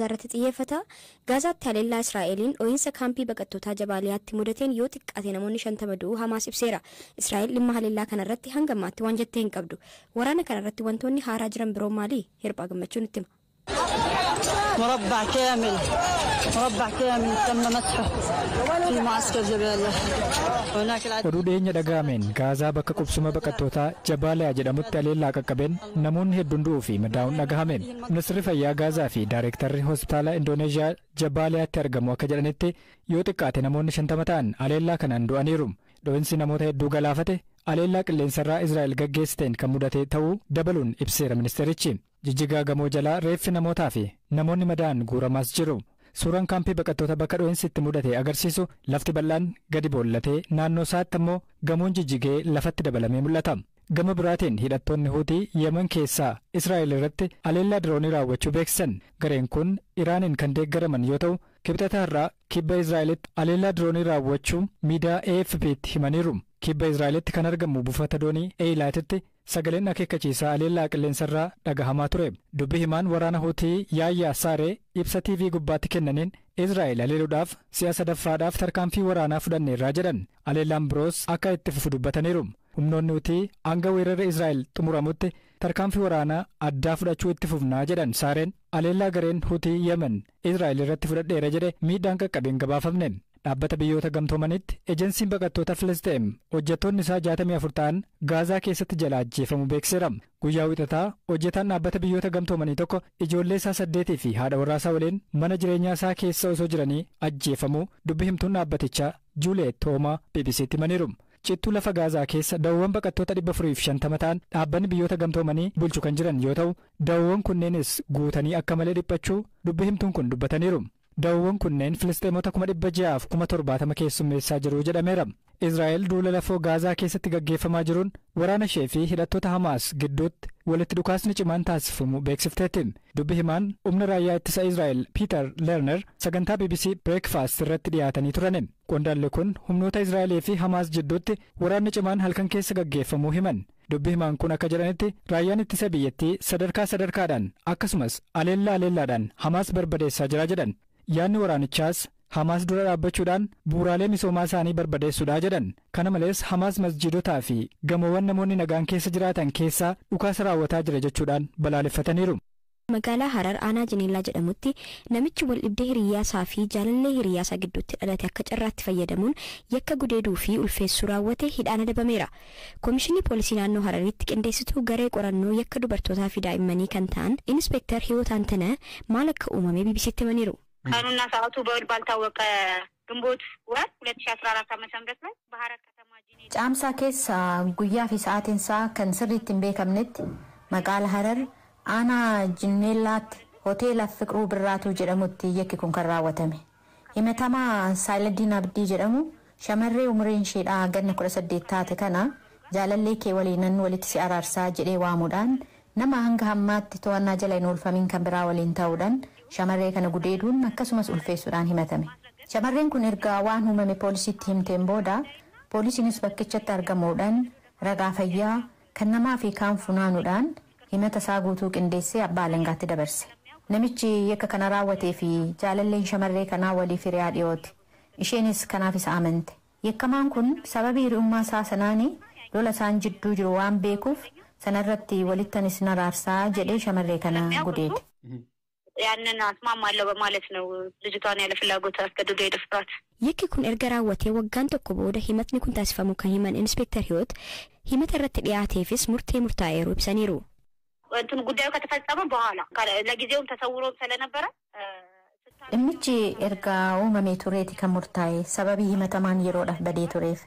Irratti xiyyeeffata. Gaazaatti haleellaa Israa'eliin dho'iinsa kaampii baqattootaa Jabaaliyaatti mudateen yoo xiqqaate namoonni 50 du'uu Hamaas ibseera. Israa'el dhimma haleellaa kanarratti hanga ammaatti waan jettee hin qabdu. Waraana kanarratti wantoonni haaraa jiran biroo maali? Hirphaa Gammachuun itti hima. مربع كامل، مربع كامل تم مسحه في معسكر جباليا هناك العديد. Oduu dhiyeenya dhaga'ameen Gaazaa bakka qubsuma baqattootaa Jabaaliyaa jedhamutti haleellaa qaqqabeen namoonni hedduun du'uu fi madaa'uun dhagahame. Ministeerri fayyaa Gaazaa fi Daayirektarri hospitaala Indooneeshiyaa Jabaaliyaatti argamu akka jedhanitti, yoo xiqqaate namoonni 50 ta'an haleellaa kanaan du'aniiru. Dho'insi namoota hedduu galaafate haleellaa qilleensarraa Israa'el gaggeessiteen kan mudate ta'uu dabaluun ibseera ministeerichi. Jijjigaa gamoo jalaa reeffi namootaa fi namoonni madaa'an guuramaas jiru. Suuraan kaampii baqattoota bakka dho'insi itti mudate agarsiisu lafti bal'aan gadi boollatee, naannoo isaatti ammoo gamoon jijjigee lafatti dabalamee mul'ata. Gama biraatiin hidhattoonni Huutii Yemen keessaa Israa'el irratti haleellaa diroonii raawwachuu beeksisan. Gareen kun Iraaniin kan deeggaraman yoo ta'u, Kibxata har'aa kibba Israa'elitti haleellaa diroonii raawwachuu miidiyaa AFP'tti himaniiru. Kibba Israa'elitti kan argamu buufata doonii Eelaatitti sagaleen akeekkachiisaa haleellaa qilleensarraa dhagahamaa ture. Dubbi himaan waraana Huutii Yaayyaa Saaree ibsa TV gubbaatti kennaniin, Israa'el haleeluudhaaf si'a sadaffaadhaaf tarkaanfii waraanaa fudhanneerraa jedhan. Haleellaan biroos akka itti fufu dubbataniiru. Humnoonni Huutii hanga weerara Israa'el xumuramutti tarkaanfii waraanaa addaa fudhachuu itti fufnaa jedhan Saareen. Haleellaa gareen Huutii Yemen Israa'el irratti fudhadheera jedhe miidhaan qaqqabeen gabaafamne. Dhaabbata Biyyoota Gamtoomanitti ejensiin baqattoota Filisxeem hojjettoonni isaa 64 ta'an Gaazaa keessatti jala ajjeefamu beeksiseera. Guyyaa Wixataa hojjetaan dhaabbata Biyyoota Gamtoomanii tokko ijoollee isaa saddeetii fi haadha warraasaa waliin mana jireenyaa isaa keessa osoo jiranii ajjeefamuu dubbi himtuun dhaabbatichaa Juuliyeet Toomaa BBCtti himaniiru. Cittuu lafa Gaazaa keessa dawwan baqattoota 450 ta'an dhaabbanni Biyyoota Gamtoomanii bulchu kan jiran yoo ta'u, dawwan kunneenis guutanii akka malee dhiphachuu dubbi himtuun kun dubbataniiru. Dawwan kunneen Filisxeemota 670,070 keessummeessaa jiru jedhameera. Israa'el duula lafoo Gaazaa keessatti gaggeeffamaa jiruun waraana ishee fi hidhattoota Hamaas gidduutti walitti dhukaasni cimaan taasifamu beeksifteetti. Dubbi himaan humna raayyaa ittisa Israa'el Piiter Lerner sagantaa BBC Breakfast irratti dhiyaatanii turan. Qondaalli kun humnoota Israa'elii fi Hamaas jidduutti waraanni cimaan halkan keessa gaggeeffamuu himan. Dubbi himaan kun akka jedhanitti, raayyaan ittisa biyyattii sadarkaa sadarkaadhaan akkasumas aleellaa aleellaadhaan Hamaas barbadeessaa jira jedhan. Yaadni waraanichaas Hamaas dura dhaabbachuudhaan bu'uuraalee misoomaa isaanii barbadeessuudha jedhan. Kana malees Hamaas masjiidotaa fi gamoowwan namoonni nagaan keessa jiraatan keessaa dhukaasa raawwataa jira jechuudhaan balaaleffataniiru. Magaalaa Harar aanaa Jineellaa jedhamutti namichi wal dhibdee hiriyyaasaa fi jaalallee hiriyyaasaa gidduutti dhalate akka carraatti fayyadamuun yakka gudeeduu fi ulfeessuu raawwate hidhaan adabameera. Koomishinii Poolisii naannoo Hararitti qindeessituu garee qorannoo yakka dubartootaa fi daa'immanii kan ta'an Inspektar Hiwoot Antana maal akka uumame BBCtti himaniiru. ቀኑና ሰዓቱ በውል ባልታወቀ ግንቦት ወር 2014 ዓመተ ምህረት ላይ በሀረር ከተማ ጂኔ Caamsaa keessa guyyaa fi sa'aatiin isaa kan sirriitti hin beekamnetti magaala Harar aanaa Jinneellaatti hoteela Fiqiruu Birraatuu jedhamutti yakki kun kan raawwatame. Himatamaa Saayiladdiin Abdii jedhamu shamarree umriin isheedhaa ganna 18 taate kana jaalallee kee waliinan walitti si araarsaa jedhee waamuudhaan, nama hanga hammaatti to'annaa jala hin oolfamiin kan biraa waliin ta'uudhaan shamarree kana gudeeduun akkasumas ulfeessuudhaan himatame. Shamarreen kun erga waan uumame poolisiitti himteen booda poolisiinis bakkichatti argamuudhaan ragaa fayyaa kan namaa fi kaan funaanuudhaan himata isaa guutuu qindeessee abbaa alangaatti dabarse. Namichi yakka kana raawwatee fi jaalalleen shamarree kanaa waliif hiriyaa dhiyooti. Isheenis kanaaf isa amante. Yakkamaan kun sababii hiriyummaa isaa sanaanii lola isaan jidduu jiru waan beekuuf sanarratti walittan isin araarsaa jedhee shamarree kana gudeede. ያንን አስማማለሁ በማለት ነው ልጅቷን ያለ ፍላጎት አስገድዶ የደፈራት። Yakki kun erga raawwatee waggaan tokko booda himatni kun taasifamu kan himan Inspektar Hiwoot, himata irratti dhiyaateefis murtee murtaa'eeru ibsaniiru. እንትኑ ጉዳዩ ከተፈጸመ በኋላ ለጊዜውም ተሰውሮም ስለነበረ Dhimmichi erga uumamee tureeti kan murtaa'e, sababii himatamaan yeroodhaaf badee tureef.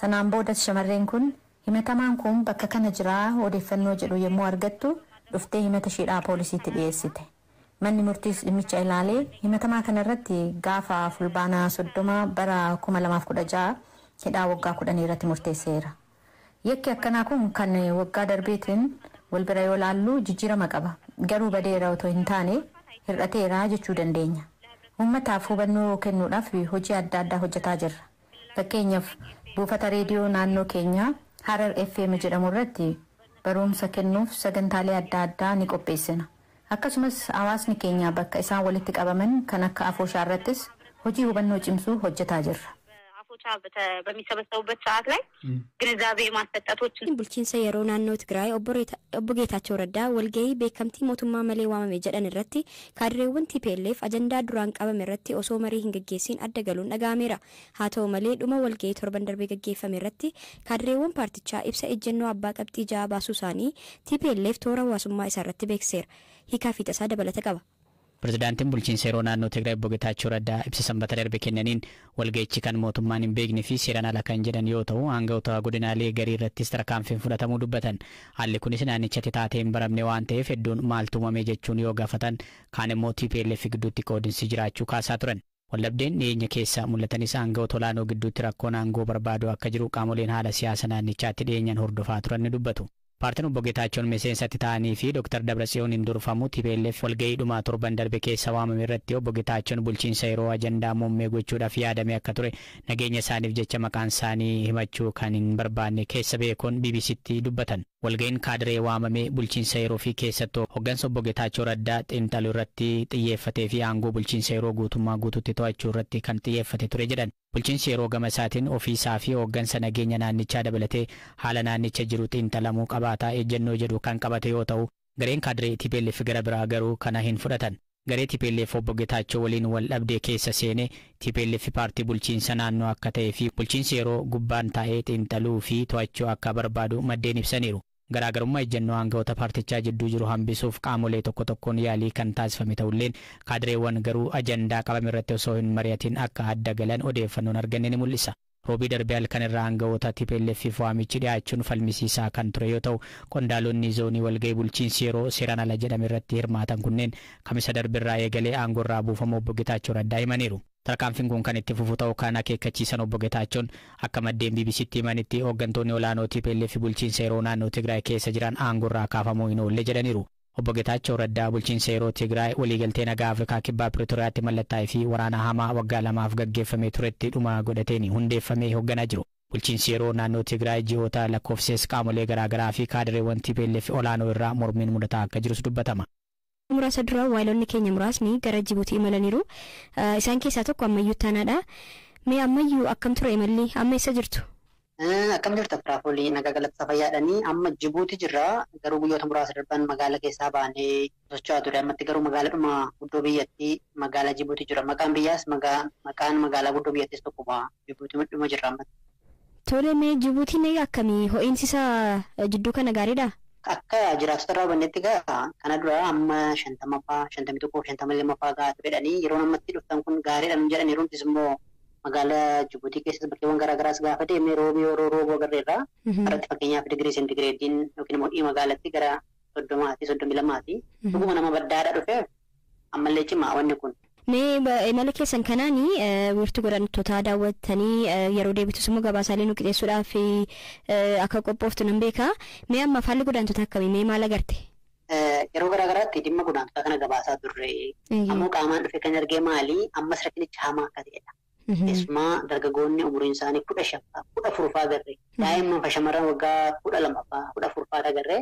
Sanaan boodas shamarreen kun himatamaan kun bakka kana jiraa odeeffannoo jedhu yommuu argattu dhuftee himata isheedhaa poolisiitti dhiyeessite. Manni murtiis dhimmicha ilaalee himatamaa kanarratti gaafa Fulbaanaa 30 bara 2016 hidhaa waggaa 10 irratti murteesseera. Yakki akkanaa kun kan waggaa darbeetiin wal bira yoo laallu jijjiirama qaba. Garuu badeera otoo hin taane hir'ateera jechuu dandeenya. Uummataaf hubannoo kennuudhaaf hojii adda addaa hojjetaa jirra. Fakkeenyaaf, buufata reediyoo naannoo keenyaa Harar FM jedhamu irratti barumsa kennuuf sagantaalee adda addaa ni qopheessina. Akkasumas hawaasni keenya bakka isaan walitti qabaman kan akka afooshaa irrattis hojii hubannoo cimsuu hojjetaa jirra. አፎቻ በሚሰበሰቡበት ሰዓት ላይ ግንዛቤ ማሰጠቶች Bulchiinsa yeroo naannoo Tigraay obbo Geetaachoo Raddaa walgahii beekamtii mootummaa malee waamame jedhan irratti kaadireewwan TPLF ajandaa duraan qabame irratti osoo marii hin gaggeessin adda galuun dhaga'ameera. Haa ta'u malee, dhuma walgahii torban darbee gaggeeffame irratti kaadireewwan paartichaa ibsa ejjennoo abbaa qabxii 6 baasuu isaanii TPLF toora hawaasummaa isaa irratti beeksiseera. Hiikaa fiixasaa dabalata qaba. Pirezidaantiin bulchiinsa yeroo naannoo Tigraay obbo Geetaachoo Raddaa ibsa Sanbata darbe kennaniin walga'ichi kan mootummaan hin beekne fi seeraan ala kan jedhan yoo ta'u, aangawoota godinaalee garii irrattis tarkaanfiin fudhatamuu dubbatan. Haalli kunis naannichatti taatee hin baramne waan ta'eef hedduun maaltu uumame jechuun yoo gaafatan, kaan immoo TPLF gidduutti qoodinsi jiraachuu kaasaa turan. Waldhabdeen dhiyeenya keessa mul'atanis aangawoota olaanoo gidduutti rakkoon aangoo barbaadu akka jiru qaamoleen haala siyaasa naannichaatti dhiyeenyaan hordofaa turan ni dubbatu. Paartiin obbo Geetaachoon miseensatti ta'anii fi Dr. Dabratsiyooniin durfamu TPLF walgahii dhumaa torban darbe keessa waamame irratti obbo Geetaachoon bulchiinsa yeroo ajandaa muummee gochuudhaaf yaadame akka ture nageenya isaaniif jecha maqaan isaanii himachuu kan hin barbaanne keessa beekuun BBCtti dubbatan. Walgahiin kaadiree waamame bulchiinsa yeroo fi keessattuu hoggansa obbo Geetaachoo Raddaa xiinxaluu irratti xiyyeeffatee fi aangoo bulchiinsa yeroo guutummaa guutuutti to'achuu irratti kan xiyyeeffate ture jedhan. Bulchiinsi yeroo gama isaatiin ofiisaa fi hoggansa nageenya naannichaa dabalatee haala naannicha jiru xiinxalamuu qabaataa ejjennoo jedhu kan qabate yoo ta'u, gareen kaadiree TPLF gara biraa garuu kana hin fudhatan. Garee TPLF obbo Geetaachoo waliin wal dhabdee keessa seene TPLF paartii bulchiinsa naannoo akka ta'ee fi bulchiinsi yeroo gubbaan taa'ee xiinxaluu fi to'achuu akka barbaadu maddeen ibsaniiru. Garaagarummaa ejjennoo aangawoota paartichaa jidduu jiru hambisuuf qaamolee tokko tokkoon yaalii kan taasifame ta'ulleen, kaadireewwan garuu ajandaa qabame irratti osoo hin mari'atin akka adda galan odeeffannoon arganne ni mul'isa. Roobii darbee halkan irraa aangawoota TPLF waamichi dhiyaachuun falmisiisaa kan ture yoo ta'u, qondaalonni zoonii walgahii bulchiinsi yeroo seeraan ala jedhame irratti hirmaatan kunneen Kamisa darbe irraa eegalee aangoo irraa buufamuu obbo Geetaachoo Raddaa himaniiru. Tarkaanfiin kun kan itti fufu ta'uu kan akeekkachiisan obbo Geetaachoon, akka maddeen BBCtti himanitti hooggantoonni olaanoo TPLF bulchiinsa yeroo naannoo Tigraay keessa jiran aangoo irraa kaafamuu hin oolle jedhaniiru. Obbo Geetaachoo Raddaa bulchiinsa yeroo Tigraay waliigaltee nagaa Afrikaa Kibbaa Piriitooriyaatti mallattaa'ee fi waraana hamaa waggaa 2f gaggeeffamee turetti dhuma godhateen hundeeffamee hoogganaa jiru. Bulchiinsi yeroo naannoo Tigraay ji'oota lakkoofsees qaamolee garaagaraa fi kaadireewwan TPLF olaanoo irraa mormiin mudataa akka jirus dubbatama. Muraasa dura waayilonni keenya muraasni gara Jibuutii imalaniiru. Isaan keessaa tokko Ammayyuu Taanaadha. Mee Ammayyuu, akkam ture imalli? Amma eessa jirtu? Akkam jirta Firaafoolii? Nagaa galata fayyaadhanii, amma Jibuuti jirra. Garuu guyyoota muraasa darban magaalaa keessaa baanee socho'aa ture. Ammatti garuu magaalaadhuma guddoo biyyattii, magaalaa Jibuuti jira. Maqaan biyyaas, maqaan magaalaa guddoo biyyattiis tokkuma, Jibuuti dhuma jirra ammatti. Tole, mee Jibuutiin akkamii? Ho'iinsi isaa jidduu kana gaariidha? Akka jiraattota irraa hubannetti egaa kana dura amma 50ffaa, 51, 52ffaa gahaa turedhanii, yeroo ammatti dhuftan kun gaariidha nu jedhan. Yeroo immoo magaalaa Jibuutii keessatti bakkeewwan garaagaraas gaafa deemne roobii yeroo roobuu agarreerra. Irratti fakkeenyaaf digirii seentigireediin yookiin immoo dhii magaalatti gara 30ti, 32ti. Dhuguma nama baddaadha dhufeef ammallee cimaa wanni kun. Mee imala keessan kanaanii wiirtuu godaantootaa daawwattanii yeroo deebitus immoo gabaasaalee nu qixeessuudhaaf akka qophooftu nan beeka. Mee amma haalli godaantota akkamii? Mee maal agarte? Yeroo garaagaraatti dhimma godaantota kana gabaasaa turre. Ammoo qaamaan dhufe kan argee maali? Ammas rakkinichi hamaa akka ta'edha. Keessumaa dargaggoonni umuriin isaanii 15ffaa, 14ffaa agarre. Daa'imman fi shamarran waggaa 12ffaa, 14ffaa agarre.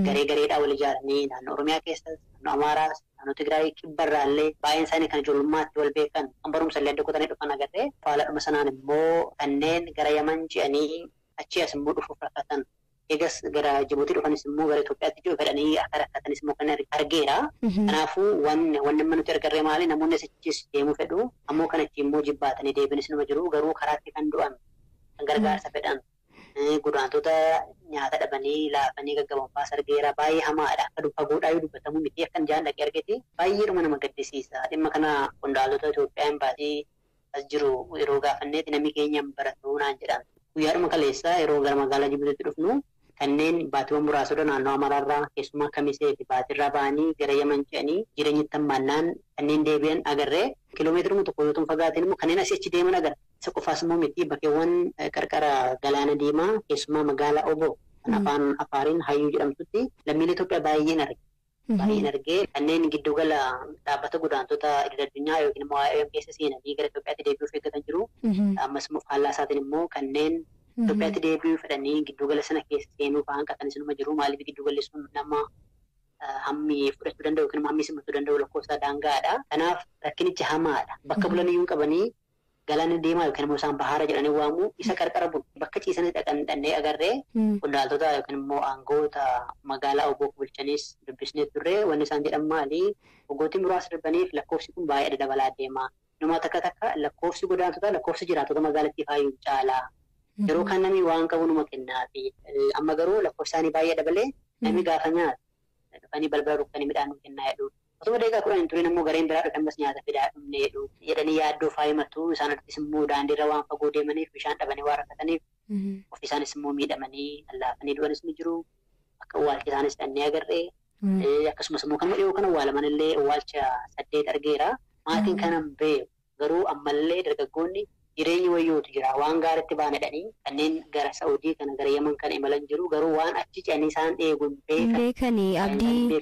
Garee gareedhaan wal ijaaranii naannoo Oromiyaa keessas, naannoo Amaaraas, naannoo Tigraay kibbarraallee baay'een isaanii kan ijoollummaatti wal beekan, kan barumsa illee adda kutanii dhufan agarre. Faaladhuma sanaan immoo kanneen gara Yaman ce'anii achii as immoo dhufuuf rakkatan. Eegas gara Jibuutii dhufanis immoo gara Itoophiyaatti jiru fedhanii akka rakkatanis immoo kan argeera. Kanaafuu wanni amma nuti argarree maali? Namoonni asichis deemuu fedhu, ammoo kan achi immoo jibbaatanii deebinis numa jiru, garuu karaatti kan du'an, kan gargaarsa fedhan, godaantota nyaata dhabanii laafanii gaggaban argeera. Baay'ee hamaadha. Akka fagoodhaa yoo dubbatamu miti, akkan jaan dhaqee argate baay'eedhuma nama gaddisiisa. Dhimma kana qondaaltota Itoophiyaa imbaasii as jiru yeroo gaafanneeti namni keenya baratu naan jedhan. Guyyaadhuma kaleessaa yeroo gara magaalaa Jibuutiitti dhufnu kanneen baatiiwwan muraasota naannoo Amaaraarraa, keessumaa Kamisee fi Baatirraa ba'anii gara Yaman ce'anii jireenyatti hammaannaan kanneen deebi'an agarree, kiiloomeetiruma tokko yoo fagaatiin immoo kanneen asii achi deeman agarra. Isa qofaas immoo miti, bakkeewwan qarqara galaana diimaa, keessumaa magaalaa Obbo kan afaan Afaariin Hayyuu jedhamtutti lammiilee Itoophiyaa baay'een arge. Baay'een argee kanneen giddugala dhaabbata godaantota idil addunyaa yookiin immoo IOM keessa seenanii gara Itoophiyaatti deebi'uuf eeggatan jiru. Ammas immoo faallaa isaatiin immoo kanneen Itoophiyaatti deebi'uu fedhanii giddugala sana keessa seenuu fa'aan qatanis numa jiru. Maaliif, giddugalli sun nama Hammi fudhachuu danda'u yookiin hammi simachuu danda'u lakkoofsa daangaadha. Kanaaf rakkinichi hamaadha. Bakka bulan iyyuu qabanii galaana deemaa yookiin immoo isaan bahaara jedhanii waamu isa qarqara bulu. Bakka ciisanii dhaqan dhannee agarree qondaaltota yookiin immoo aangoota magaalaa Obook bulchanis dubbisnee turre wanni isaan jedhan maali? Waggootii muraasa darbaniif lakkoofsi kun baay'ee dabalaa deema. Nama takka takka lakkoofsi godaantota lakkoofsi jiraattota magaalattii faayyuu caala. Yeroo kan namni waan qabu numa kennaafi. Amma garuu lakkoofsi isaanii baay'ee dabalee namni gaafa nyaata. Dhufanii balbala rukkanii midhaan nu kennaa jedhu. Osuma daqiiqaa 10 hin turin immoo gareen biraa dhufee ammas nyaata fidaa dhumne jedhu. Jedhanii yaaddoo faayimatu isaan irrattis immoo daandiirra waan fagoo deemaniif bishaan dhabanii waan rakkataniif ofii isaanis immoo miidhamanii lallaafanii du'anis ni jiru. Akka awwaalcha isaanis dhannee agarree. Akkasumas immoo kan dhiyoo kan awwaalaman illee awwaalcha 8 argeera. Maatiin kanan beeku garuu ammallee dargaggoonni jireenya wayyootu jira waan gaariitti baanedhanii kanneen gara Saa'udii kana gara Yaman kan imalan jiru garuu waan achi ce'anii isaan eegu hin beekan. Beekani abdii.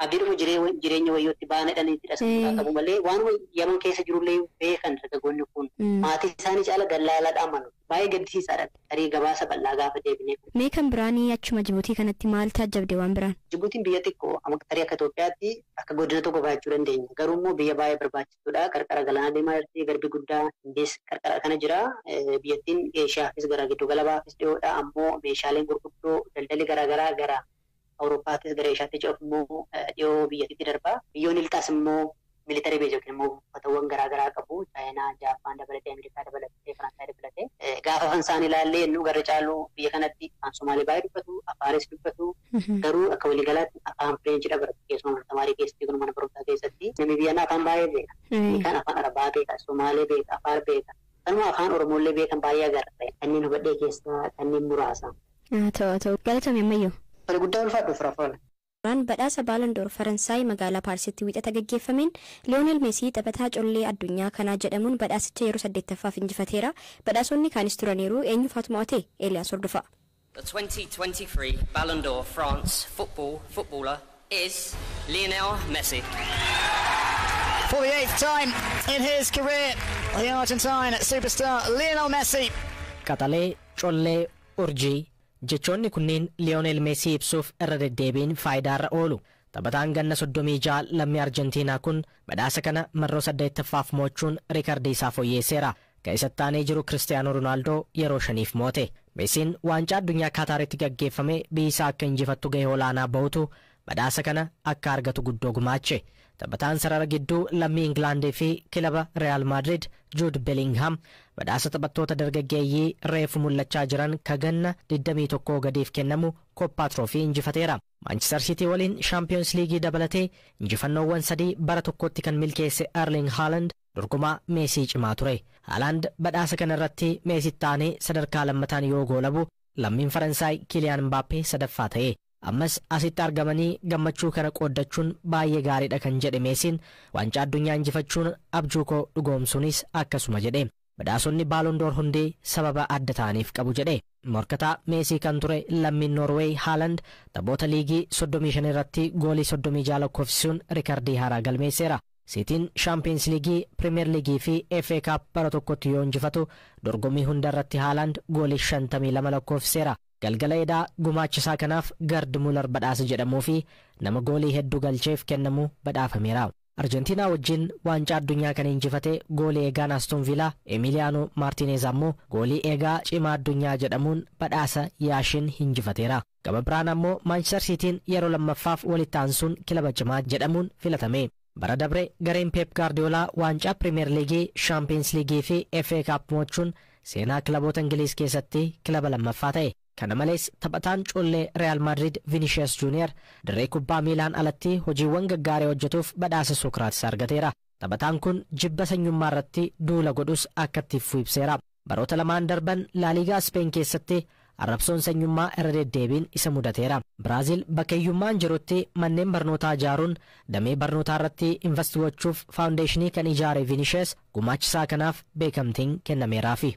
Abdiidhuma jireenya wayyootti baanedhanii hidha qabu malee waan Yaman keessa jirullee beekan dargaggoonni kun maatii isaanii caala dallaalaadha amanu. Baay'ee gaddisiisaadha. Tarii gabaasa bal'aa gaafa deebinee. Mee kan biraanii achuma Jibuutii kanatti maal taajjabde waan biraan? Jibuutiin biyya xiqqoo tarii akka Itoophiyaatti akka godina tokko baay'achuu dandeenya. Garuu immoo biyya baay'ee barbaachistuudha. Qarqara galaanaa deemaa jirti. Garbi guddaa Hindiis qarqara kana jira. Biyyattiin Eeshiyaafis gara giddu gala bahaafis dhiyoodha. Ammoo meeshaaleen gurguddoo daldalli garaagaraa gara Awurooppaattis gara Eeshiyaatti ce'uuf immoo dhiyoo biyyattiitti darba. Biyyoonni lixaas immoo military base yookiin immoo buufatawwan garaagaraa qabu. Chaayinaa, Jaappaan dabalatee, Ameerikaa dabalatee, Faransaay dabalatee. Gaafa afaan isaanii ilaallee nu gara caalu biyya kanatti afaan Somaalee baay'ee dubbatu, Afaaris dubbatu. Garuu akka waliigalaatti afaan Fireenchidha baratu. Keessumaa mana tamaarii keessatti kun mana barumsaa keessatti. Namni biyya afaan baay'ee beeka. Kan afaan Arabaa beeka, Somaalee beeka, Afaar beeka. Kanuma afaan Oromollee beekan baay'ee agarra. Kanneen hubadhee keessaa kanneen muraasa. Ta'u galatoomi ammayyuu. Tole guddaa ulfaadhu Firaafola. Badhaasa Baalandoor Faransaay magaalaa Paarisitti wiixata gaggeeffameen Liyoonel Meesii taphataa collee addunyaa kanaa jedhamuun badhaasicha yeroo 8ffaaf injifateera. Badhaasonni kaanis turaniiru. Eenyufaatu mo'ate? Eeliyaas Hordofaa. The 2023 Ballon d'Or France footballer is Lionel Messi. For the 8th time in his career, the Argentine superstar Lionel Messi. Qaxalee, collee, urjii. Jechoonni kunneen Liyoonel Meesii ibsuuf irra deddeebiin faayidaarra oolu. Taphataan ganna 36 lammii Arjentiinaa kun badhaasa kana marroo 8ffaaf mo'achuun riikardii isaa fooyyeesseera. Kan isatti aanee jiru Kiristiyaanoo Roonaaldoo yeroo 5 moote. Meesiin waancaa addunyaa Kaataaritti gaggeeffame biyyi isaa akka injifattu gahee olaanaa bahutu badhaasa kana akka argatu guddoo gumaache. Taphataan sarara gidduu lammii Ingilaandii fi kilaba Real Madrid Jude Bellingham badhaasa taphattoota dargaggeeyyii reefu mul'achaa jiran ka ganna 21 gadiif kennamu Koppaa Tiroofii injifateera. Manchester City waliin Shaampiyoons Liigii dabalatee injifannoowwan 3 bara tokkotti kan milkeesse Erling Haaland dorgomaa Meesii cimaa ture. Haaland badhaasa kana irratti Meesitti aanee sadarkaa lammataan yoo goolabu lammiin Faransaay Kiliyaan Mbaappee sadaffaa ta'e. Ammas asitti argamanii gammachuu kana qooddachuun baay'ee gaariidha kan jedhe Meesiin waancaa addunyaa injifachuun abjuu koo dhugoomsuunis akkasuma jedhe. Badhaasonni Baalondoor hundee sababa adda ta'aniif qabu jedhe. Morkataa Meesii kan ture lammiin Noorweey Haaland taphoota liigii 35 irratti goolii 36 lakkoofsisuun riikardii haaraa galmeesseera. Siitiin Shaampiyoons Liigii, Pirimeer Liigii fi FA Cup bara tokkotti yoo injifatu dorgommii hunda irratti Haaland goolii 52 lakkoofsiseera. Galgala edaa gumaachisaa kanaaf Gard Muller badhaasa jedhamuu fi nama goolii hedduu galcheef kennamu badhaafameera. Arjentiinaa wajjin waancaa addunyaa kan injifate goolii eegaan Aston Villa Emiliano Martinez ammoo goolii eegaa cimaa addunyaa jedhamuun badhaasa Yaashin injifateera. Gama biraan ammoo Manchester Cityin yeroo lammaffaaf walitti aansuun kilaba cimaa jedhamuun filatame. Bara dabre gareen Pep Guardiola waancaa Pirimeer Liigii, Shaampiyoons Liigii fi FA Cup mo'achuun seenaa kilaboota Ingiliiz keessatti kilaba lammaffaa ta'e. Kana malees taphataan collee Real Madrid Vinicius Junior dirree kubbaa miilaan alatti hojiiwwan gaggaarii hojjetuuf badhaasa Sokraatis argateera. Taphataan kun jibba sanyummaa irratti duula godhus akka itti ibseera. Baroota lamaan darban Laaliigaa Speen keessatti arrabsoon sanyummaa irra deddeebiin isa mudateera. Biraazil bakka hiyyummaan jirutti manneen barnootaa ijaaruun damee barnootaa irratti invest gochuuf faawundeeshinii kan ijaare Vinicius gumaachisaa kanaaf beekamtiin kennameeraafi.